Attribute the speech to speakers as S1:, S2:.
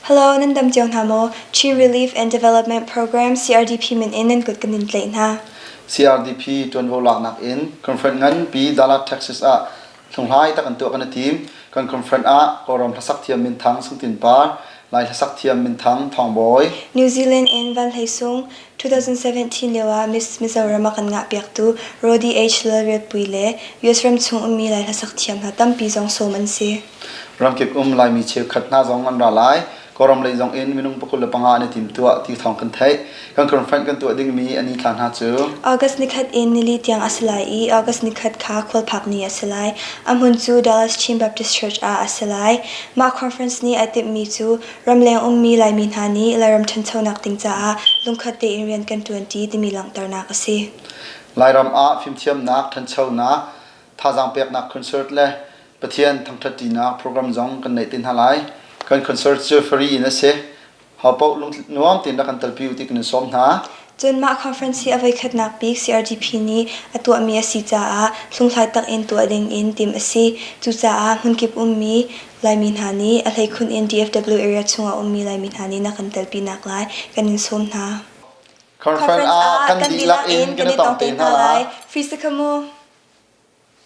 S1: Hello, nan dam cio hna maw? Chin Relief and Development Program CRDP min in nan kut kan in tlaih hna.
S2: CRDP ṭuanvo laknak in conference nganpi Dallas, Texas ah hlunghlai tak an tuah kan i tim. Kan conference ah Kawlram hlasak thiam minthang Sung Tin Par, Lai hlasak thiam minthang Thawng Bawi,
S1: New Zealand in Van Hlei Sung, 2017 lio ah Miss Mizoram a kan ngahpiaktu Rody H. Lalriatpui le US ram chung ummi Lai hlasak thiam hna tampi zong sawm an si.
S2: Ramkip um Laimi cheukhat hna zong an ra lai. Kawlram lei zong in minung 25 an i timtuah ti thawng kan theih. Kan conference kan tuah dingmi a ni thla hna cu
S1: August nikhat in nili tiang a si lai i August nikhat kha khualphak ni a si lai. A hmun cu Dallas Chin Baptist Church ah a si lai. Mah conference nih ai timhmi cu ramleng ummi Laimi hna nih Lairam ṭhanchonak ding caah lungkhat tein rian kan ṭuanṭi timi langhternak a si.
S2: Lairam ah fimthiamnak, ṭhanchonak, thazaang peknak concert le Pathian thangṭhatṭinak program zong kan neih te hna lai. Kan concert cu free in a si. Hopaoh nuam tein rak kan telpi u ti kan in sawm hna.
S1: Cun mah conference hi a voikhatnak bik CRDP nih a tuahmi a si caah hlunghlai tak in tuah ding in timh a si. Cucaah hmunkip ummi Laimi hna nih a hleikhun in DFW area chungah ummi Laimi hna nih na kan telpinak lai kan in sawm hna.
S2: Conference ah kan dihlak in kan i tong te hna lai.
S1: Free si kha mu.